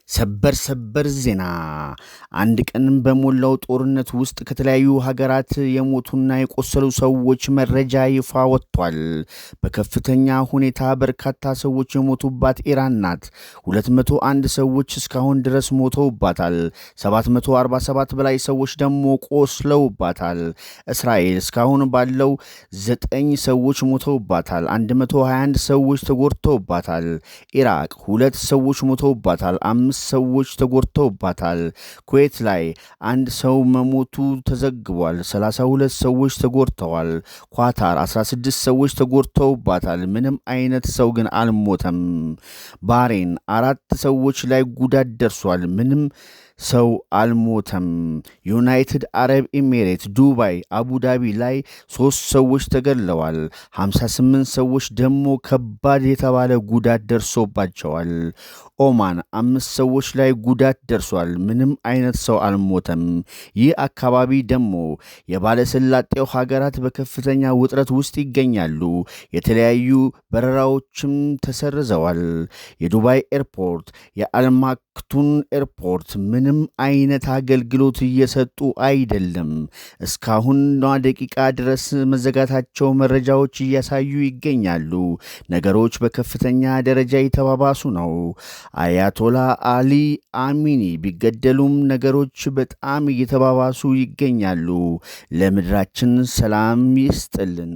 ሰበር ሰበር ዜና! አንድ ቀን በሞላው ጦርነት ውስጥ ከተለያዩ ሀገራት የሞቱና የቆሰሉ ሰዎች መረጃ ይፋ ወጥቷል። በከፍተኛ ሁኔታ በርካታ ሰዎች የሞቱባት ኢራን ናት። 201 ሰዎች እስካሁን ድረስ ሞተውባታል። 747 በላይ ሰዎች ደግሞ ቆስለውባታል። እስራኤል እስካሁን ባለው 9 ሰዎች ሞተውባታል። 121 ሰዎች ተጎድተውባታል። ኢራቅ 2 ሰዎች ሞተውባታል። 5 ሰዎች ተጎድተውባታል። ኩዌት ላይ አንድ ሰው መሞቱ ተዘግቧል። 32 ሰዎች ተጎድተዋል። ኳታር 16 ሰዎች ተጎድተውባታል። ምንም አይነት ሰው ግን አልሞተም። ባህሬን 4 ሰዎች ላይ ጉዳት ደርሷል። ምንም ሰው አልሞተም። ዩናይትድ አረብ ኤሚሬት፣ ዱባይ፣ አቡዳቢ ላይ 3 ሰዎች ተገድለዋል። 58 ሰዎች ደግሞ ከባድ የተባለ ጉዳት ደርሶባቸዋል። ኦማን 5 ሰዎች ላይ ጉዳት ደርሷል። ምንም አይነት ሰው አልሞተም። ይህ አካባቢ ደግሞ የባለሰላጤው ሀገራት በከፍተኛ ውጥረት ውስጥ ይገኛሉ። የተለያዩ በረራዎችም ተሰርዘዋል። የዱባይ ኤርፖርት፣ የአልማክቱን ኤርፖርት ምንም አይነት አገልግሎት እየሰጡ አይደለም። እስካሁን ደቂቃ ድረስ መዘጋታቸው መረጃዎች እያሳዩ ይገኛሉ። ነገሮች በከፍተኛ ደረጃ የተባባሱ ነው። አያቶላ አሊ አሚኒ ቢገደሉም ነገሮች በጣም እየተባባሱ ይገኛሉ። ለምድራችን ሰላም ይስጥልን።